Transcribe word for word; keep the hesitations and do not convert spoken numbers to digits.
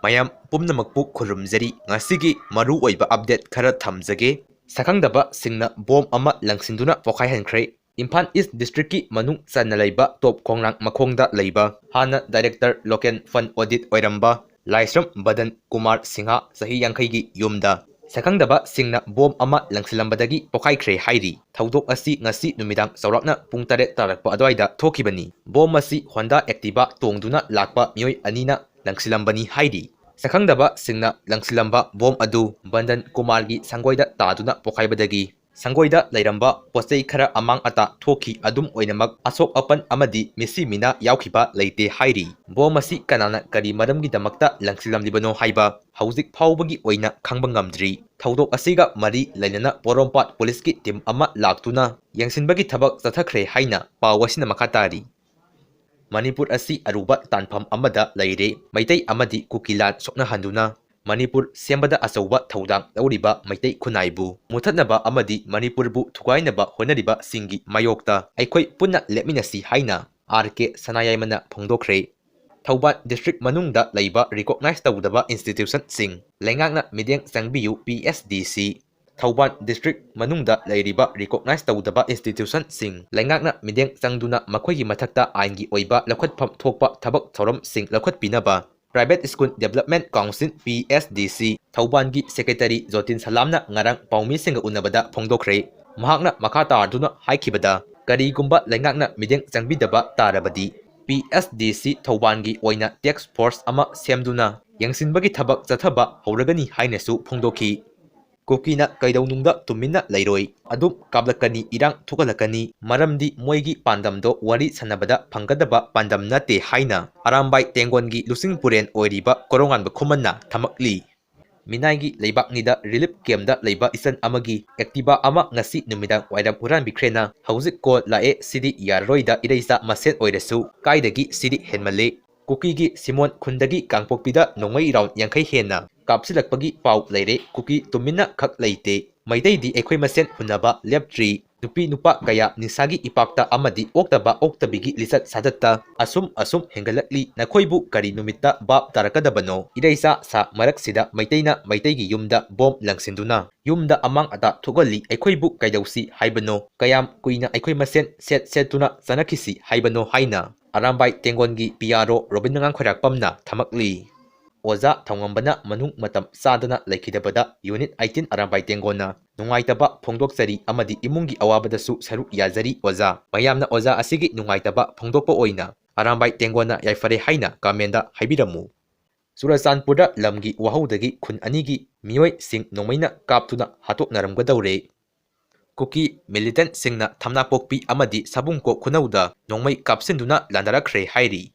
ꯃꯌꯥꯝ ꯄꯨꯝꯅꯃꯛꯄꯨ ꯈꯨꯔꯨꯝꯖꯔꯤ꯫ ꯉꯁꯤꯒꯤ ꯃꯔꯨꯑꯣꯏꯕ update ꯈꯔ ꯊꯝꯖꯒꯦ꯫ ꯁꯛꯈꯪꯗꯕꯁꯤꯡꯅ ꯕꯣꯝ ꯑꯃ ꯂꯪꯁꯤꯟꯗꯨꯅ ꯄꯣꯈꯥꯏꯍꯟꯈ꯭ꯔꯦ꯫ ꯏꯝꯐꯥꯜ ꯏꯁ ꯗꯤꯁꯇ꯭ꯔꯤꯛꯀꯤ ꯃꯅꯨꯡ ꯆꯟꯅ ꯂꯩꯕ ꯇꯣꯞ ꯈꯣꯡꯅꯥꯡ ꯃꯈꯣꯡꯗ ꯂꯩꯕ ꯍꯥꯟꯅ ꯗꯥꯏꯔꯦꯛꯇꯔ ꯂꯣꯀꯦꯜ ꯐꯟ ꯑꯣꯗꯤꯠ ꯑꯣꯏꯔꯝꯕ ꯂꯥꯏꯁ꯭ꯔꯝ ꯕꯗꯟ ꯀꯨꯃꯥꯔ ꯁꯤꯡꯍ, ꯆꯍꯤ ꯌꯥꯡꯈꯩꯒꯤ ꯌꯨꯝꯗ ꯁꯛꯈꯪꯗꯕꯁꯤꯡꯅ ꯕꯣꯝ ꯑꯃ ꯂꯪꯁꯤꯜꯂꯝꯕꯗꯒꯤ ꯄꯣꯈꯥꯏꯈ꯭ꯔꯦ ꯍꯥꯏꯔꯤ꯫ ꯊꯧꯗꯣꯛ ꯑꯁꯤ ꯉꯁꯤ ꯅꯨꯃꯤꯗꯥꯡ ꯆꯥꯎꯔꯥꯛꯅ ꯄꯨꯡ ꯇꯔꯦꯠ ꯇꯥꯔꯛꯄ ꯑꯗꯨꯋꯥꯏꯗ ꯊꯣꯛꯈꯤꯕꯅꯤ꯫ ꯕꯣꯝ ꯑꯁꯤ ꯍꯣꯟꯗꯥ ꯑꯦꯛꯇꯤꯚꯥ ꯇꯣꯡꯗꯨꯅ ꯂꯥꯛꯄ ꯃꯤꯑꯣꯏ ꯑꯅꯤꯅ ꯂꯪꯁꯤꯜꯂꯝꯕꯅꯤ ꯍꯥꯏꯔꯤ꯫ ꯁꯛꯈꯪꯗꯕꯁꯤꯡꯅ ꯂꯪꯁꯤꯜꯂꯝꯕ ꯕꯣꯝ ꯑꯗꯨ ꯕꯟꯗꯟ ꯀꯨꯃꯥꯔꯒꯤ ꯁꯪꯒꯣꯏꯗ ꯇꯥꯗꯨꯅ ꯄꯣꯈꯥꯏꯕꯗꯒꯤ ꯁꯪꯒꯣꯏꯗ ꯂꯩꯔꯝꯕ ꯄꯣꯠꯆꯩ ꯈꯔ ꯑꯃꯥꯡ ꯑꯇꯥ ꯊꯣꯛꯈꯤ꯫ ꯑꯗꯨꯝ ꯑꯣꯏꯅꯃꯛ, ꯑꯁꯣꯛ ꯑꯄꯟ ꯑꯃꯗꯤ ꯃꯤꯁꯤ ꯃꯤꯅꯥ ꯌꯥꯎꯈꯤꯕ ꯂꯩꯇꯦ ꯍꯥꯏꯔꯤ꯫ ꯕꯣꯝ ꯑꯁꯤ ꯀꯅꯥꯅ ꯀꯔꯤ ꯃꯔꯝꯒꯤꯗꯃꯛꯇ ꯂꯪꯁꯤꯜꯂꯝꯂꯤꯕꯅꯣ ꯍꯥꯏꯕ ꯍꯧꯖꯤꯛ ꯐꯥꯎꯕꯒꯤ ꯑꯣꯏꯅ ꯈꯪꯕ ꯉꯝꯗ꯭ꯔꯤ꯫ ꯊꯧꯗꯣꯛ ꯑꯁꯤꯒ ꯃꯔꯤ ꯂꯩꯅꯅ ꯄꯣꯔꯣꯝꯄꯥꯠ ꯄꯨꯂꯤꯁꯀꯤ ꯇꯤꯝ ꯑꯃ ꯂꯥꯛꯇꯨꯅ ꯌꯦꯡꯁꯤꯟꯕꯒꯤ ꯊꯕꯛ ꯆꯠꯊꯈ꯭ꯔꯦ ꯍꯥꯏꯅ ꯄꯥꯎ ꯑꯁꯤꯅ ꯃꯈꯥ ꯇꯥꯔꯤ꯫ ꯃꯅꯤꯄꯨꯔ ꯑꯁꯤ ꯑꯔꯨꯕ ꯇꯥꯟꯐꯝ ꯑꯃꯗ ꯂꯩꯔꯦ꯫ ꯃꯩꯇꯩ ꯑꯃꯗꯤ ꯀꯨꯀꯤ ꯂꯥꯟ ꯁꯣꯛꯅꯍꯟꯗꯨꯅ ꯃꯅꯤꯄꯨꯔ ꯁꯦꯝꯕꯗ ꯑꯆꯧꯕ ꯊꯧꯗꯥꯡ ꯂꯧꯔꯤꯕ ꯃꯩꯇꯩ ꯈꯨꯟꯅꯥꯏꯕꯨ ꯃꯨꯊꯠꯅꯕ ꯑꯃꯗꯤ ꯃꯅꯤꯄꯨꯔꯕꯨ ꯊꯨꯒꯥꯏꯅꯕ ꯍꯣꯠꯅꯔꯤꯕꯁꯤꯡꯒꯤ ꯃꯥꯌꯣꯛꯇ ꯑꯩꯈꯣꯏ ꯄꯨꯟꯅ ꯂꯦꯞꯃꯤꯟꯅꯁꯤ ꯍꯥꯏꯅ ꯑꯥꯔ ꯀꯦ ꯁꯅꯥꯌꯥꯏꯃꯅ ꯐꯣꯡꯗꯣꯛꯈ꯭ꯔꯦ꯫ ꯊꯧꯕꯥꯜ ꯗꯤꯁꯇ꯭ꯔꯤꯛ ꯃꯅꯨꯡꯗ ꯂꯩꯕ recognize ꯇꯧꯗꯕ institutionꯁꯤꯡ ꯂꯩꯉꯥꯛꯅ ꯃꯤꯠꯌꯦꯡ ꯆꯪꯕꯤꯌꯨ, ꯄꯤ ꯑꯦꯁ ꯗꯤ ꯁꯤ꯫ ꯊꯧꯕꯥꯜ ꯗꯤꯁꯇ꯭ꯔꯤꯛ ꯃꯅꯨꯡꯗ ꯂꯩꯔꯤꯕ recognize ꯇꯧꯗꯕ institutionꯁꯤꯡ ꯂꯩꯉꯥꯛꯅ ꯃꯤꯠꯌꯦꯡ ꯆꯪꯗꯨꯅ ꯃꯈꯣꯏꯒꯤ ꯃꯊꯛꯇ ꯑꯥꯏꯟꯒꯤ ꯑꯣꯏꯕ ꯂꯧꯈꯠꯐꯝ ꯊꯣꯛꯄ ꯊꯕꯛ ꯊꯧꯔꯝꯁꯤꯡ ꯂꯧꯈꯠꯄꯤꯅꯕ Private School Development Council, P S D ꯁꯤ, ꯊꯧꯕꯥꯜꯒꯤ ꯁꯦꯀ꯭ꯔꯦꯇꯔꯤ ꯖꯣꯇꯤꯟ ꯁꯂꯥꯝꯅ ꯉꯔꯥꯡ ꯄꯥꯎꯃꯤꯁꯤꯡꯒ ꯎꯅꯕꯗ ꯐꯣꯡꯗꯣꯛꯈ꯭ꯔꯦ꯫ ꯃꯍꯥꯛꯅ ꯃꯈꯥ ꯇꯥꯗꯨꯅ ꯍꯥꯏꯈꯤꯕꯗ, ꯀꯔꯤꯒꯨꯝꯕ ꯂꯩꯉꯥꯛꯅ ꯃꯤꯠꯌꯦꯡ ꯆꯪꯕꯤꯗꯕ ꯇꯥꯔꯕꯗꯤ, ꯄꯤ ꯑꯦꯁ ꯗꯤ ꯁꯤ ꯊꯧꯕꯥꯜꯒꯤ ꯑꯣꯏꯅ task force ꯑꯃ ꯁꯦꯝꯗꯨꯅ ꯌꯦꯡꯁꯤꯟꯕꯒꯤ ꯊꯕꯛ ꯆꯠꯊꯕ ꯍꯧꯔꯒꯅꯤ ꯍꯥꯏꯅꯁꯨ ꯐꯣꯡꯗꯣꯛꯈꯤ꯫ ꯀꯨꯀꯤꯅ ꯀꯩꯗꯧꯅꯨꯡꯗ ꯇꯨꯃꯤꯟꯅ ꯂꯩꯔꯣꯏ꯫ ꯑꯗꯨꯝ ꯀꯥꯞꯂꯛꯀꯅꯤ, ꯏꯔꯥꯡ ꯊꯣꯛꯍꯜꯂꯛꯀꯅꯤ꯫ ꯃꯔꯝꯗꯤ ꯃꯣꯏꯒꯤ ꯄꯥꯟꯗꯝꯗꯣ ꯋꯥꯔꯤ ꯁꯥꯟꯅꯕꯗ ꯐꯪꯒꯗꯕ ꯄꯥꯟꯗꯝ ꯅꯠꯇꯦ ꯍꯥꯏꯅ ꯑꯔꯥꯝꯕꯥꯏ ꯇꯦꯡꯒꯣꯟꯒꯤ ꯂꯨꯆꯤꯡ ꯄꯨꯔꯦꯟ ꯑꯣꯏꯔꯤꯕ ꯀꯣꯔꯧꯉꯥꯟꯕ ꯈꯨꯃꯟꯅ ꯊꯝꯃꯛꯂꯤ꯫ ꯃꯤꯅꯥꯏꯒꯤ ꯂꯩꯕꯥꯛꯅꯤꯗ ꯔꯤꯂꯤꯐ ꯀꯦꯝꯗ ꯂꯩꯕ ꯏꯆꯟ ꯑꯃꯒꯤ ꯑꯦꯛꯇꯤꯚꯥ ꯑꯃ ꯉꯁꯤ ꯅꯨꯃꯤꯗꯥꯡ ꯋꯥꯏꯔꯝ ꯍꯨꯔꯥꯟꯕꯤꯈ꯭ꯔꯦꯅ ꯍꯧꯖꯤꯛ ꯀꯣꯜ ꯂꯥꯛꯑꯦ꯫ ꯁꯤꯗꯤ ꯌꯥꯔꯔꯣꯏꯗ, ꯏꯔꯩꯆꯥ ꯃꯁꯦꯟ ꯑꯣꯏꯔꯁꯨ ꯀꯥꯏꯗꯒꯤ ꯁꯤꯗꯤ ꯍꯦꯟꯃꯜꯂꯤ꯫ ꯀꯨꯀꯤꯒꯤ ꯁꯤꯃꯣꯟ ꯈꯨꯟꯗꯒꯤ ꯀꯥꯡꯄꯣꯛꯄꯤꯗ ꯅꯣꯡꯃꯩ ꯔꯥꯎꯟ ꯌꯥꯡꯈꯩ ꯍꯦꯟꯅ ꯀꯥꯞꯁꯤꯜꯂꯛꯄꯒꯤ ꯄꯥꯎ ꯂꯩꯔꯦ꯫ ꯀꯨꯀꯤ ꯇꯨꯃꯤꯟꯅ ꯈꯛ ꯂꯩꯇꯦ꯫ ꯃꯩꯇꯩꯗꯤ ꯑꯩꯈꯣꯏ ꯃꯁꯦꯟ ꯍꯨꯟꯅꯕ ꯂꯦꯞꯇ꯭ꯔꯤ꯫ ꯅꯨꯄꯤ ꯅꯨꯄꯥ ꯀꯌꯥ ꯅꯤꯁꯥꯒꯤ ꯏꯄꯥꯛꯇ ꯑꯃꯗꯤ ꯑꯣꯛꯇꯕ ꯑꯣꯛꯇꯕꯤꯒꯤ ꯂꯤꯆꯠ ꯁꯥꯖꯠꯇ ꯑꯁꯨꯝ ꯑꯁꯨꯝ ꯍꯦꯟꯒꯠꯂꯛꯂꯤ꯫ ꯅꯈꯣꯏꯕꯨ ꯀꯔꯤ ꯅꯨꯃꯤꯠꯇ ꯚꯥꯞ ꯇꯥꯔꯛꯀꯗꯕꯅꯣ? ꯏꯔꯩꯆꯥ ꯁꯥ ꯃꯔꯛꯁꯤꯗ ꯃꯩꯇꯩꯅ ꯃꯩꯇꯩꯒꯤ ꯌꯨꯝꯗ ꯕꯣꯝ ꯂꯪꯁꯤꯟꯗꯨꯅ ꯌꯨꯝꯗ ꯑꯃꯥꯡ ꯑꯇꯥ ꯊꯣꯛꯍꯜꯂꯤ꯫ ꯑꯩꯈꯣꯏꯕꯨ ꯀꯩꯗꯧꯁꯤ ꯍꯥꯏꯕꯅꯣ? ꯀꯌꯥꯝ ꯀꯨꯏꯅ ꯑꯩꯈꯣꯏ ꯃꯁꯦꯟ ꯁꯦꯠ ꯁꯦꯠꯇꯨꯅ ꯆꯠꯅꯈꯤꯁꯤ ꯍꯥꯏꯕꯅꯣ ꯍꯥꯏꯅ ꯑꯔꯥꯝꯕꯥꯏ ꯇꯦꯡꯒꯣꯟꯒꯤ ꯄꯤ ꯑꯥꯔ ꯑꯣ ꯔꯣꯕꯤꯟ ꯉꯥꯡꯈꯣꯏꯔꯥꯛꯄꯝꯅ ꯊꯝꯃꯛꯂꯤ꯫ ꯑꯣꯖꯥ ꯊꯧꯉꯝꯕꯅ ꯃꯅꯨꯡ ꯃꯇꯝ ꯆꯥꯗꯅ ꯂꯩꯈꯤꯗꯕꯗ ꯌꯨꯅꯤꯠ ꯑꯩꯠꯇꯤꯟ ꯑꯔꯥꯝꯕꯥꯏ ꯇꯦꯡꯒꯣꯟꯅ ꯅꯨꯡꯉꯥꯏꯇꯕ ꯐꯣꯡꯗꯣꯛꯆꯔꯤ ꯑꯃꯗꯤ ꯏꯃꯨꯡꯒꯤ ꯑꯋꯥꯕꯗꯁꯨ ꯁꯔꯨꯛ ꯌꯥꯖꯔꯤ ꯑꯣꯖꯥ꯫ ꯃꯌꯥꯝꯅ ꯑꯣꯖꯥ ꯑꯁꯤꯒꯤ ꯅꯨꯡꯉꯥꯏꯇꯕ ꯐꯣꯡꯗꯣꯛꯄ ꯑꯣꯏꯅ ꯑꯔꯥꯝꯕꯥꯏ ꯇꯦꯡꯒꯣꯟꯅ ꯌꯥꯏꯐꯔꯦ ꯍꯥꯏꯅ ꯀꯃꯦꯟꯗ ꯍꯥꯏꯕꯤꯔꯝꯃꯨ꯫ ꯆꯨꯔꯆꯥꯟꯄꯨꯔꯗ ꯂꯝꯒꯤ ꯋꯥꯍꯧꯗꯒꯤ ꯈꯨꯟ ꯑꯅꯤꯒꯤ ꯃꯤꯑꯣꯏꯁꯤꯡ ꯅꯣꯡꯃꯩꯅ ꯀꯥꯞꯇꯨꯅ ꯍꯥꯠꯇꯣꯛꯅꯔꯝꯒꯗꯧꯔꯦ꯫ ꯀꯨꯀꯤ ꯃꯤꯂꯤꯇꯦꯟꯠꯁꯤꯡꯅ ꯊꯝꯅꯥꯄꯣꯛꯄꯤ ꯑꯃꯗꯤ ꯁꯥꯕꯨꯡꯀꯣꯛ ꯈꯨꯅꯧꯗ ꯅꯣꯡꯃꯩ ꯀꯥꯞꯁꯤꯟꯗꯨꯅ ꯂꯥꯟꯗꯥꯔꯛꯈ꯭ꯔꯦ ꯍꯥꯏꯔꯤ꯫